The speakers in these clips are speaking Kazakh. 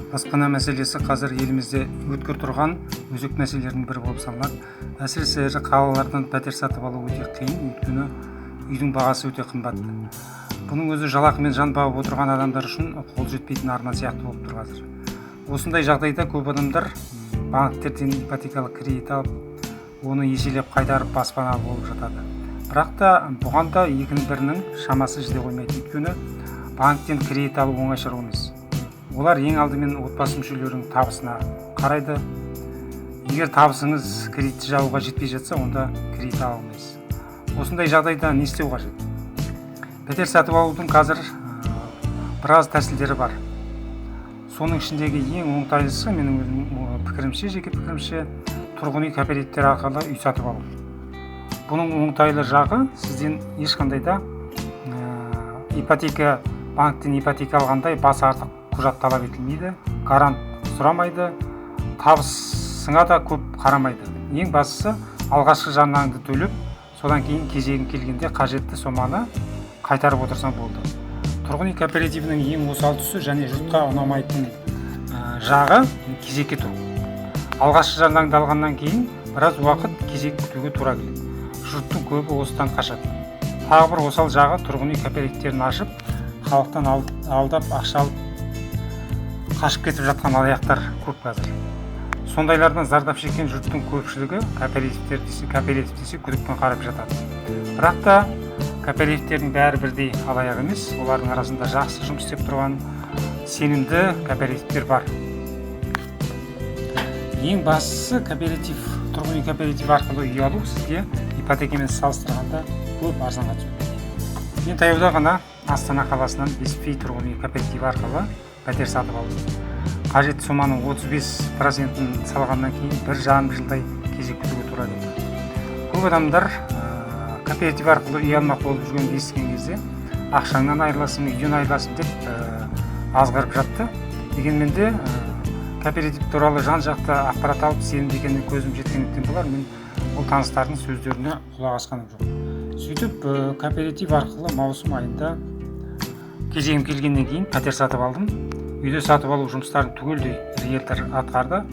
Баспана мәселесі қазір елімізде өткір тұрған өзекті мәселелердің бірі болып саналады. Әсіресе ірі қалалардан пәтер сатып алу өте қиын, өйткені үйдің бағасы өте қымбат. Бұның өзі жалақымен жан бағып отырған адамдар үшін қол жетпейтін арман сияқты болып тұр қазір. Осындай жағдайда көп адамдар банктерден ипотекалық кредит алып, оны еселеп қайтарып, баспаналы болып жатады. Бірақ та бұған да екінің бірінің шамасы жете қоймайды, өйткені банктен кредит алу оңай шаруа емес. Олар ең алдымен отбасы мүшелерінің табысына қарайды. Егер табысыңыз кредитті жабуға жетпей жатса, онда кредит ала алмайсыз. Осындай жағдайда не істеу қажет? Пәтер сатып алудың қазір біраз тәсілдері бар. Соның ішіндегі ең оңтайлысы, менің өзім пікірімше, жеке пікірімше, тұрғын үй кооперативтері арқылы үй сатып алу. Бұның оңтайлы жағы, сізден ешқандай да ипотека, банктен ипотека алғандай бас артық құжат талап етілмейді, гарант сұрамайды, табысыңа да көп қарамайды. Ең бастысы, алғашқы жарнаңды төлеп, содан кейін кезегің келгенде қажетті соманы қайтарып отырсаң болды. Тұрғын үй кооперативінің ең осал тұсы және жұртқа ұнамайтын жағы – кезекке тұру. Алғашқы жарнаңды алғаннан кейін біраз уақыт кезек күтуге тура келеді. Жұрттың көбі осыдан қашады. Тағы бір осал жағы, тұрғын үй кооперативтерін ашып, халықтан алдап ақша алып қашып кетіп жатқан алаяқтар көп қазір. Сондайлардан зардап шеккен жұрттың көпшілігі кооперативтер десе, кооператив десе күдікпен қарап жатады. Бірақ та кооперативтердің бәрі бірдей алаяқ емес. Олардың арасында жақсы жұмыс істеп тұрған сенімді кооперативтер бар. Ең бастысы, кооператив, тұрғын үй кооператив арқылы үй алу сізге ипотекамен салыстырғанда көп арзанға түседі. Мен таяуда ғана Астана қаласынан 5П тұрғын үй кооперативі арқылы пәтер сатып алдым. Қажетті соманың 35%-ін салғаннан кейін 1,5 жылдай кезек күтуге тура келді. Көп адамдар кооператив арқылы үй алмақ болып жүргенді естіген кезде ақшаңнан айырыласың, үйден айырыласың деп азғырып жатты. Дегенмен де кооператив туралы жан жақты ақпарат алып, сенімді екеніне көзім жеткендіктен болар, мен ол таныстардың сөздеріне құлақ асқаным жоқ. Сөйтіп, кооператив арқылы маусым айында кезегім келгеннен кейін пәтер сатып алдым. Үйді сатып алу жұмыстарын түгелдей риэлтор атқарды.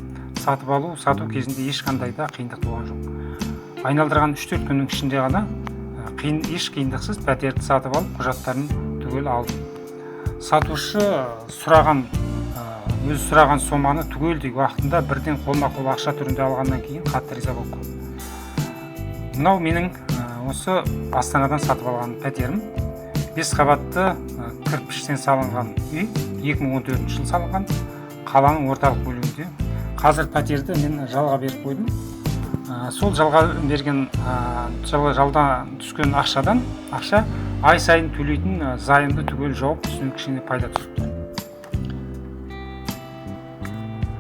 Сатып алу сату кезінде ешқандай да қиындық туған жоқ. Айналдырған 3-4 күннің ішінде ғана қиын, еш қиындықсыз пәтерді сатып алып, құжаттарын түгел алдым. Сатушы сұраған, өзі сұраған соманы түгелдей уақытында бірден қолма қол ақша түрінде алғаннан кейін қатты риза болып қалдым. Мынау менің осы Астанадан сатып алған пәтерім. Бес қабатты, кірпіштен салынған үй, 2014 жылы салынған, қаланың орталық бөлігінде. Қазір пәтерді мен жалға беріп қойдым. Сол жалға берген жалда түскен ақшадан, ақша ай сайын төлейтін займды түгел жауып, үстіне кішкене пайда түсіп тұр.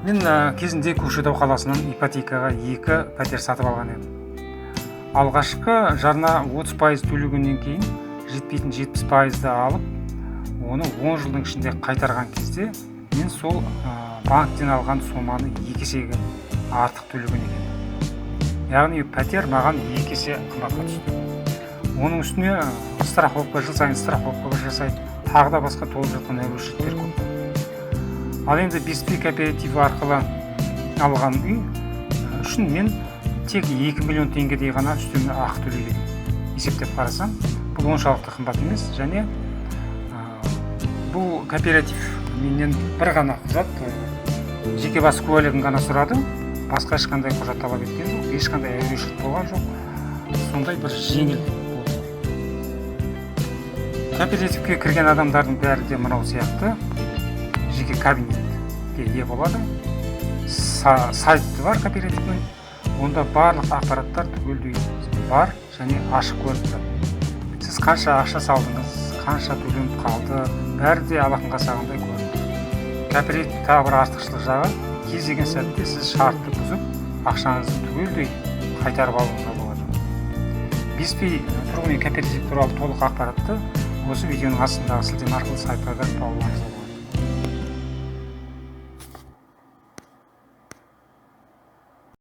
Мен кезінде Көкшетау қаласынан ипотекаға екі пәтер сатып алған едім. Алғашқы жарна 30% төлегеннен кейін жетпейтін 70%-ды алып, оны 10 жылдың ішінде қайтарған кезде мен сол банктен алған соманы екі есеге артық төлеген екенмін. Яғни пәтер маған екі есе қымбатқа түсті. Оның үстіне страховка, жыл сайын страховка жасайды, тағы да басқа толып жатқан әурешіліктер көп. Ал енді 5П кооперативі арқылы алған үй үшін мен тек 2 миллион теңгедей ғана үстеме ақы төлейді екенмін. Есептеп қарасам, бұл оншалықты қымбат емес. Және бұл кооператив менен бір ғана құжат, жеке бас куәлігін ғана сұрады. Басқа ешқандай құжат талап еткен жоқ, ешқандай әурешілік болған жоқ. Сондай бір жеңіл болды. Кооперативке кірген адамдардың бәрі де мынау сияқты жеке кабинетке ие болады. Сайты бар кооперативтің, онда барлық ақпараттар түгелдей бар және ашық көрініп тұрады. Сіз қанша ақша салдыңыз, қанша төлем қалды, бәрі де алақанға салғандай көрініп тұр. Кооператив тағы бір артықшылық жағы, кез келген сәтте сіз шартты бұзып, ақшаңызды түгелдей қайтарып алуыңызға болады. 5П тұрғын үй кооператив туралы толық ақпаратты осы видеоның астындағы сілтеме арқылы сайтқа кіріп алуларыңызға болады.